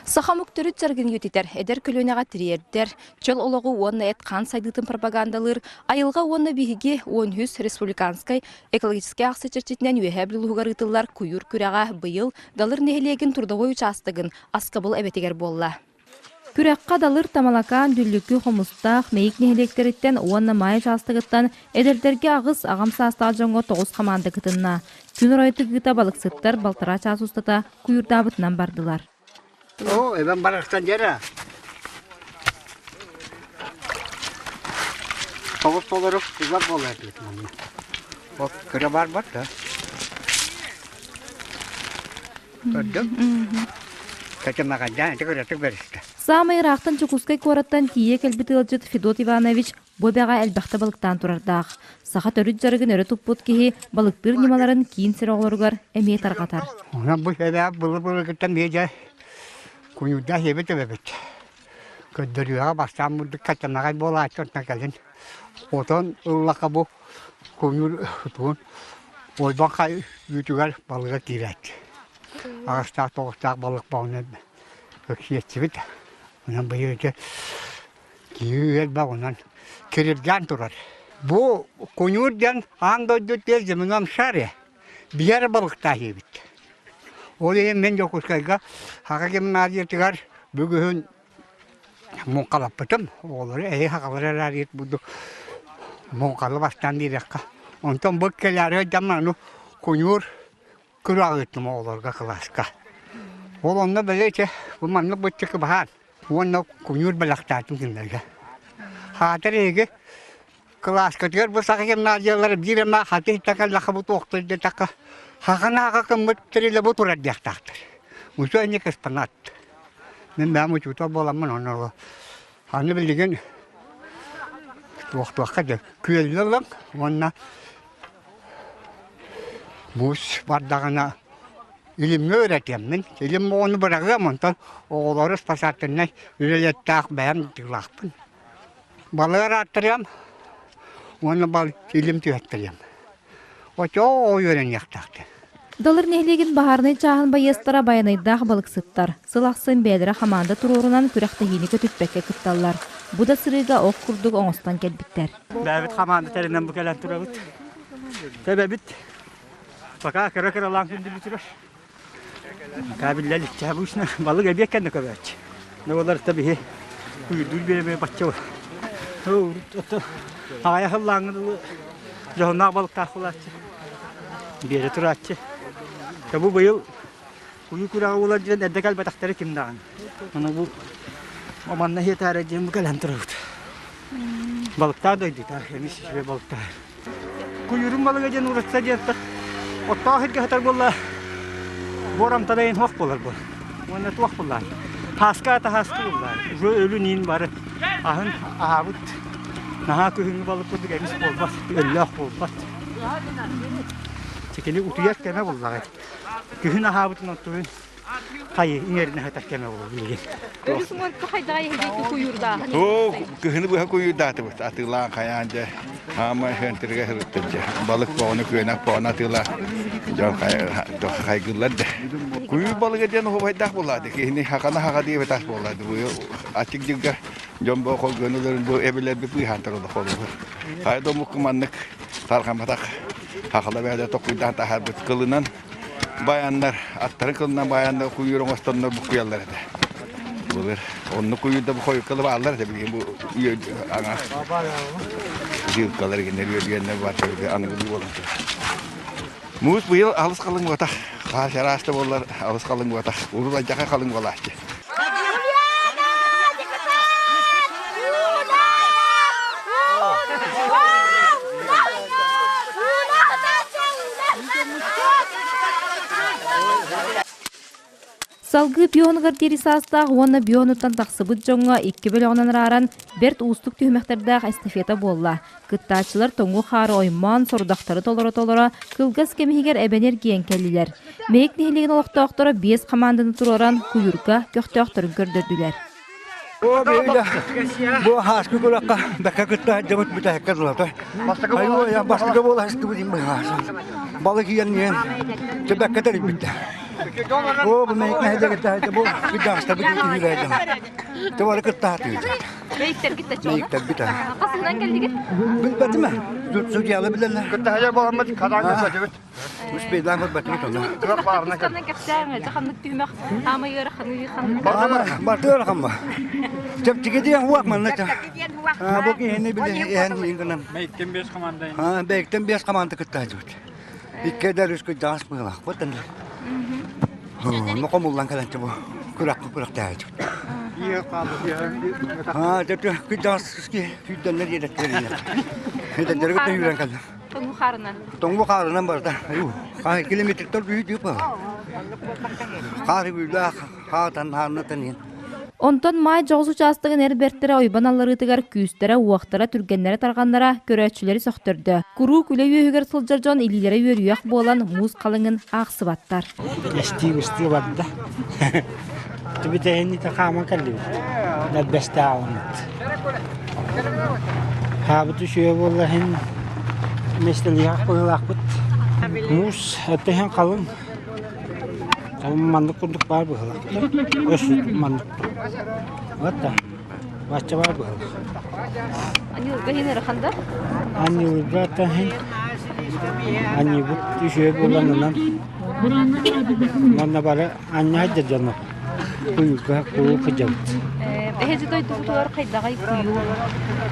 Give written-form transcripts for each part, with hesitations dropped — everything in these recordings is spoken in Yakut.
Саха омук төрүт дьарыгын үйэтитэр, эдэр көлүөнэҕэ тириэрдэр, чөл олоҕу уонна эт-хаан сайдыытын пропагандалыыр айылҕа уонна биһиги 13 республиканскай экологическай аахсыйа чэрчитинэн Үөһээ Бүлүү улууһугар ыытыллар куйуур күрэҕэ быйыл Далыр нэһилиэгин трудовой учаастагын Аскабыл эбэтигэр буолла. Күрэххэ Далыр, Тамалакаан, Дүллүкү, Хомустаах, Мэйик нэһилиэктэриттэн уонна Маай учаастагыттан эдэрдэргэ аҕыс, аҕам саастаах дьоҥҥо тоҕус хамаанда кытынна. Күн оройо тыгыыта балыксыттар балтараа чаас устата куйуурдаабытынан бардылар. Оо, эбэм барахсан дьэрэ. Тоҕус толору угар буолар эбит манна. Ол кыра баар бар да. Көрдүм. Кэтэмэҕэйдээн ити кыратык бэристэ. Саамай ыраахтан Дьокуускай куораттан тиийэ кэлбит ыалдьыт Федот Иванович бу эбэҕэ элбэхтэ балыктаан турардаах. Саха төрүт дьарыгын өрө туппут киһи балыктыыр ньымаларын киин сир оҕолоругар эмиэ тарҕатар. Онон бу эбээ былы-былыргыттан биэдэ куйуурдаах эбит эбэбит. Көрдөрүүгэ бастаан бурдук кэтэмэҕэй буолааччы онтон кэлин отон ыллаха бу куйуур тугун ойбон хай үүтүгэр балыга киирээччи. Аҕыстаах тоҕустаах балык баҕына өксиэччибит. Онон быйыл ити киһи элбэх онон кириргээн турар. Бу куйуур диэн аан дойду тиэл земном шаре биэр балыктаах эбит. Ол иһин мин Дьокуускайга Саха гимназиятыгар бүгүһүн муҥхалаппытым. Оҕолору эһи сахалары эрээрит бурдук муҥхалы бастаан биэриэххэ. Онтон бу кэлээри дьон аны куйуур күрэх ыыттым оҕолорго кылааска. Ол онно били ити бу маннык быччык баһаан уонна куйуур бэлэхтээтим кинилэргэ. Хаатыр эһиги кылааскытыгар бу саха гимназиялара биир эмэ хаты иһиттэхэ бу туохтур диэтэххэ хаханааҕа кыммыт тэрилэ бу турар диэхтээхтэр. Учуо инник экспонат. Мин бэйэм учуутал буоламмын онно аны билигин туохтуохха дьэ күөллэ ылым уонна муус бардаҕына илимҥэ үөрэтиэммин. Илим оҕону быраҕыам онтон оҕолору спасательнай үлэлиэхтээх бэйэм тыылаахпын. Балыар ааттарыам уонна бал илим түһэттэриэм. Очоо үөрэниэхтээхтэр. Далыр нэһилиэгин баһаарынай чааһын байыастара байанайдаах балыксыттар. Сыл ахсын бэйэлэрэ хамаанда туруорунан күрэхтэһиини көтүппэккэ кытталлар. Бу да сырыыга ох курдук оҥостон кэлбиттэр. Бэйэбит хамаанда тэринэн бу кэлэн турабыт. Тэбэбит. Пока кыра-кыралаан күндүлүү турар. Кабеллэр обычно балык эбиэт кэннэ көбөөччү. Олар та биһи куйдуур биэрэбэ бачча аҕайа хыллааҥҥы дылы дьоһуннаах балыктаах буолааччы. Биэрэ турааччы. Бу быйыл куйуу күрэҕэ буолар диэн эрдэ кэлбэтэхтэрэ ким даҕаны. Аны бу манна иһитээри диэн бу кэлэн турабыт. Балыктаах дойдута, эмис үчүгэй балыктаах. Куйуурун балыга диэн уратса диэн оттоох сиргэ сытар буолла буор амтана суох буолар буол. Уонна туох буоллаан хааска ата хааска буоллаан уже өлүн иин бары аһын аһаабыт наһаа күһүҥҥү балык курдук эмис буолбат өллөөх буолбат кини утуйар кэмэ буоллаҕай күһүн аһаабытын оттугун хайы иҥэринэ сытар кэмэ буолуо билигин. Өрүс уҥуорка хайдаҕа иһигиэки куйуурдааһын Оо, кыһыны быһа куйуурдаатыбыт. Атыылаан хайаан дьэ, хаама хөнтүргэ сырыттым дьэ. Балык боҕону күөнэх боҕону атыылаа. Дьон хайгыыллар да. Куйуур балыга диэн оһуобайдаах буолаады. Киһини хахана хаха диэбэтэх буолаады. Бу ачык дьылга дьон бу холгонуларын бу эбилэрби быыһаан тураллар холобур. Хайа да омукка маннык тарҕамматах хахала бэйэлэр токуйдаан таһаарбыт кылынан Баяннар аттарын кылынан баяннар куйуур оҥостоннор буккуйаллар этэ. Былыр оннук куйуурда бу хойуккалы бааллар этэ билигин бу аҥа жилкалар гиннер үөргэннэр бар аныгылыы буолан турар. Муус быйыл алыс халыҥ буотах. Хаар чараас да буоллар алыс халыҥ буотах. Урут алдьархай халыҥ буолааччы. Салгыы пионугар диэри саастаах уонна пионуттан тахсыбыт дьоҥҥо икки бөлөҕүнэн арааран бэрт уустук түһүмэхтэрдээх эстафета буолла. Кыттааччылар тоҥуу хаары оймоон, сорудахтары толоро-толоро кылгас кэм иһигэр эбэни эргийэн кэллилэр. Мэйик нэһилиэгин олохтоохторо биэс хамаанданы туруоран куйуурга көхтөөхтөрүн көрдөрдүлэр. Бу ааскы күрэххэ бэккэ кытта сылдьыбыт бүтэһиккэ дылыта. Айуу, бастакы буола сыстыбыт им балык иэн иэн бэккэ тэрийбиттэр. О, бу нэһилиэгэ бу кырдьаҕастарбыт үһүлээдим. Товары кыттаатыыт. Бэйиттэргит да чуона. Бэйиттэрбит а. Хасынан кэллигит? Билбэтим ээ. Судьялы билэллэр. Кыттаһыйа буоламмыт хадаҥҥа көтүбүт. Успейдаан көрбөтүбүт ону. Туох баарына кэл. Ханна кэпсээҥ, ханнык түһүмэх аамай ыараханы ханнык. Барты ыарахан ба. Чэпчэки диэн хуак манна. Бу киһини били иһэн гынан. Бэйиттэн бес команда. Бэйиттэн бес команда кыттаачыбыт. Икки эдэр үс кырдьаҕас быһыылаахпыт. Онно хомуллан кэлэн бу күрэххэ күрэхтээччибит. Аа, дьэ кырдьаҕас күүрдэннэр иэдэттэриннэр. Эдэрдэргэ кытта үүрэн кэллим. Тоҥуу хаарынан. Тоҥуу хаарынан барда. Километртар бүүдүү Хаары бүүлээх хаатан хааннатан иһин. Онтон Маай дьоҕус учаастагын эр бэртэрэ ойбон алларыытыгар күүстэрэ-уохтара түргэннэрэ-тарҕаннара көрөөччүлэри сөхтөрдө. Куруук үлэ үөһүгэр сылдьар дьон илиилэрэ үөрүйэх буолан муус халыҥын аахсыбаттар. Эстии-быстыы барда. Түбүтэһиннитэ хааман кэллибит. Нэрбэстээҕиммит. Хаабыт үчүгэй буолла иһин миэстэлиэх быһыылаахпыт. Муус өттөһөн халыҥ. Маннык курдук баар быһыылаах. Өс маннык. Вот да. Бачча баар быһыылаах. Аньыылга иһин ыарахан да? Аньыылга иһин аньыыбыт үчүгэй буоланынан манна бары анньаһайдыр дьоно куйуурга куруук сылдьабыт. Эһиги дойдугутугар хайдаҕай куйуур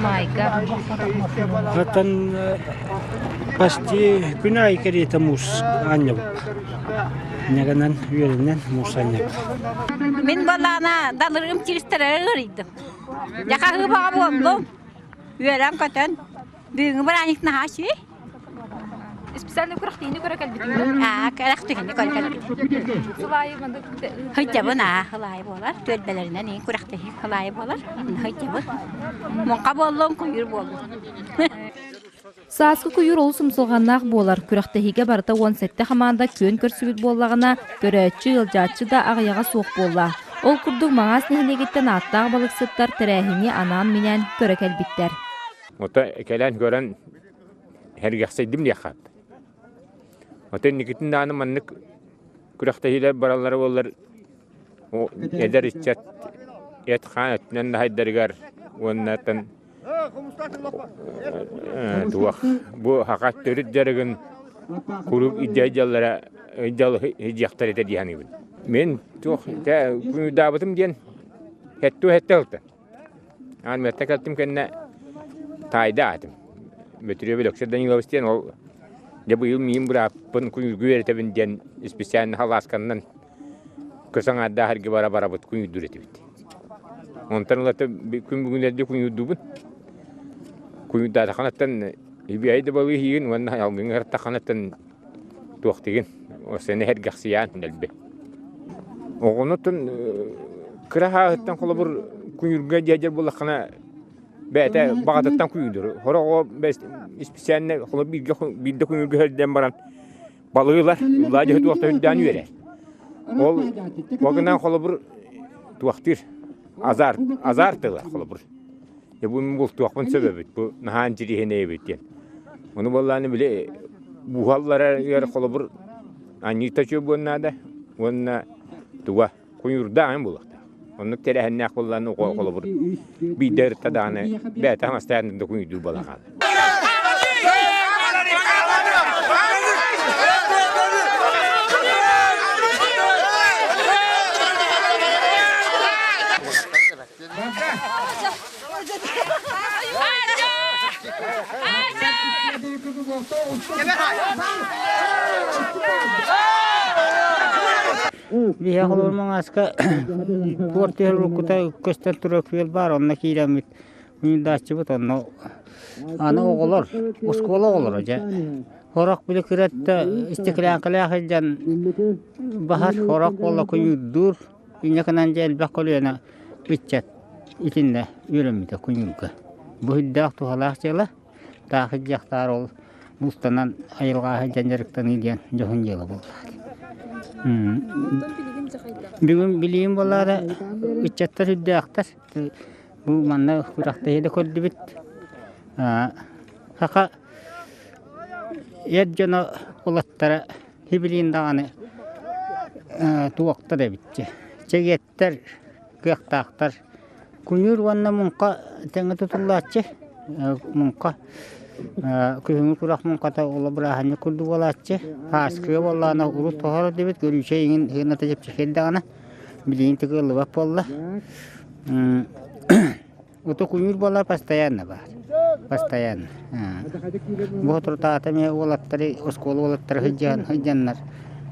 маайга? Оттон почти күн аайы кэриэтэ муус анньабыт. Ньаганан үөрэнэн муус анньабыт. Мин балаана далырым тиристэрэ ыарыйдым. Дьаха буоллум. Үөрэн-көтөн. Бүгүҥҥү бырааник наһаа үчүгэй. Специально күрэхтиини көрө кэлбитиҥ Аа, күрэхтиини көрө кэлбитим. Сылаайы маннык Сылдьабын аа, сылаайы буолар. Түөлбэлэринэн иин күрэхтэһии сылаайы буолар. Сылдьабын. Муҥха буоллун, куйуур буоллун. Сааскы куйуур олус умсулҕаннаах буолар. Күрэхтэһиигэ барыта 17 хамаанда күөн көрсүбүт буоллаҕына, көрөөччү, ыалдьааччы да аҕыйаҕа суох буолла. Ол курдук Маҥаас нэһилиэгиттэн ааттаах балыксыттар тэрээһини анаан-минээн көрө кэлбиттэр. Ото кэлэн көрөн сэргэхсэйдим диэххэ. Ото инникитин даҕаны маннык күрэхтэһиилэр бараллара буоллар эдэр ыччат эт-хаан өттүнэн да сайдарыгар уонна туох бу саха төрүт дьарыгын куруук илдьэ сылдьаллара илдьиэхтэр этэ дии саныыбын. Мин туох күнүүрдаабытым диэн хэттүү хэттэ ылта. Аан миэттэ кэлтим кэннэ таайда аатым. Бөтүрүөп Өлөксөй Данилович диэн ол дьэ быйыл миин бырааппын күнүүргү үөрэтэбин диэн исписээннэ халаасканнан көс аҥаардаах эргэ бара барабыт күнүүрдүүр этибит. Онтон ылата күн бүгүн эрдэ күнүүрдүүбүн. Күнүүрдаатаххынаттан ибиэй да балыыһыйын уонна алгыҥ ыртаххынаттан туохтигин осене эргэхсийээн дэлби. Оҕонутун кыра хааһыттан холобур куйуурга дьиэдьэр буллаххына бэйэтэ баҕатыттан куйуурдур. Хороҕо исписээннэ холобур бииргэ биирдэ куйуурга сылдьан баран балыылар улаа дьиэ туохта үрдээн үөрэр. Ол ол гынан холобур туохтыыр азарт азарт тыла холобур. Дьэ бу мин бултуохпун сөп эбит, бу наһаа интириэһинэй эбит диэн. Ону буоллаҕына били буһалларыгар холобур анньыыта үчүгэй буолуон наада уонна туга куйуурдаах буолуохтаах. Оннук тэрээһиннээх буоллаҕына холобур биирдэ ырытта даҕаны бэйэтэ хаҥастаан да куйуурдуур буолан хаалар. Биһиэхэ олорор маҥааска туор түһэр уруккута көстөн турар күөл баар, онно киирэммит муҥурдааччыбыт онно аны оҕолор, оскуола оҕолоро дьэ сорох били кыратта истэкилээҥкэлээх сылдьан баһар, сорох буолла куйуурдуур, инньэ гынан дьэ элбэх көлүөнэ ыччат итиннэ үөрэммитэ куйуурга. Бу сүрдээх туһалаах дьыала. Таах илдьиэхтээр ол мустанан айылҕа сылдьан дьарыктаныы диэн дьоһун дьыала буоллаҕа. Бүгүн билигин буолаары ыччаттар үрдээхтэр. Бу манна күрэхтэһии да көрдүбүт. Саха эр дьоно уолаттара сибилигин даҕаны. Туохтар эбит чэгиэттэр, кыахтаахтар. Куйуур уонна муҥха тэҥҥэ тутуллааччы. Муҥха күһүҥҥү күрэх муҥхата ула бырааһынньык курдук буолааччы. Ааскыга буоллаҕына урут тоһор этибит, көрүүчэ иҥин сыаната чэпчэки даҕаны билигин тыгыллыбат буолла. Ото куйуур буолар постоянно баар. Постоянно. Бу соторутааҕыта эмиэ уолаттары, оскуола уолаттара сылдьан сылдьаннар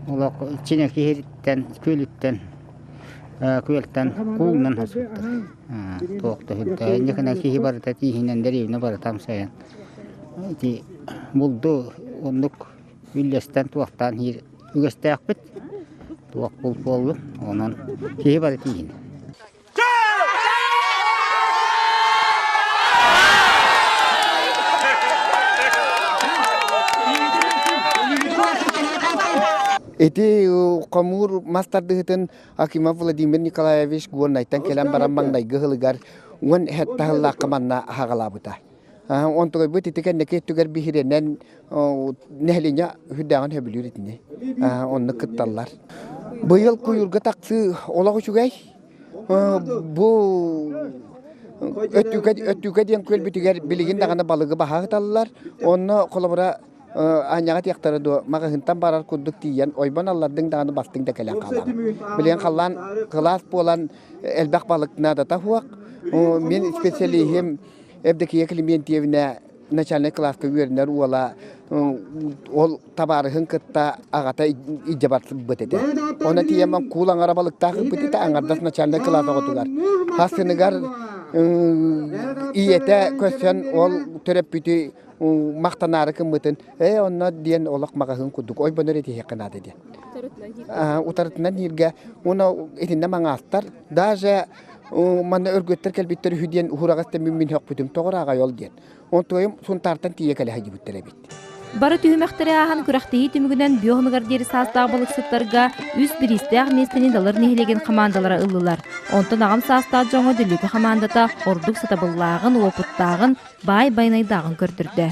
олох чинэки иһириттэн, күөлүттэн, күөлтэн куулунан хасбыттар. Туох да сүрдээх. Инникинэн киһи барыта тииһинэн дэриэбинэ барыта амсайан ити булду оннук үллэстэн туохтаан иһир үгэстээхпит. Туох булт буоллун, онон киһи бары тииһинэ. Ити хомуур мас тардыһытын Акимов Владимир Николаевич Горнайтан кэлэн баран маҥнайгы ыһылыгар уон сэттэ сыллаахха манна аһаҕалаабыта. Онтугайбыт ити кэнники өттүгэр биһирэнэн нэһилиэнньэ үрдээҕин сөбүлүүр итини. Оннук кытталлар. Быйыл куйуурга тахсыы олох үчүгэй. Бу өттүкэ, өттүкэ диэн күөлбүтүгэр билигин даҕаны балыгы баһа ыталлар. Онно холобура аанньаҕа тиэхтэрэ дуо, маҕаһыынтан барар курдук тиийэн ойбон аллардыҥ даҕаны бастыҥ да кэлэн хаалаҕын. Билигин халлаан кылаас буолан элбэх балык наадата суох. Мин специалиһим Евдокия Климентьевна начальнай кылааска үөрэнэр уола ол табаарыһын кытта аҕата илдьэ барбыт этэ. Онно тиийэн куул аҥара балыктаах ыппыт этэ аҥардас начальнай кылаас оҕотугар. Хасыныгар ийэтэ көрсөн ол төрөппүтү махтанаары гыммытын ээ онно диэн олох маҕаһыын курдук ойбонор этиһиэххэ наада диэн. Утарытынан ииргэ уонна итиннэ маҥаастар даже манна өргөттөр кэлбиттэр үһү диэн уһураҕас тэммин мин һөхпүтүм тоҕо ырааҕай ол диэн. Онтуойум Сунтаартан тиийэ кэлэ сылдьыбыттар эбит. Бары түһүмэхтэри ааһан күрэхтэһии түмүгүнэн Бүөһүмүгэр диэри саастаах балыксыттарга үс бириистээх миэстэни Далыр нэһилиэгин хамаандалара ыллылар. Онтон аҕам саастаах дьоҥҥо Дүллүкү хамаандата ордук сатабыллааҕын, уопуттааҕын, баай байанайдааҕын көрдөрдө.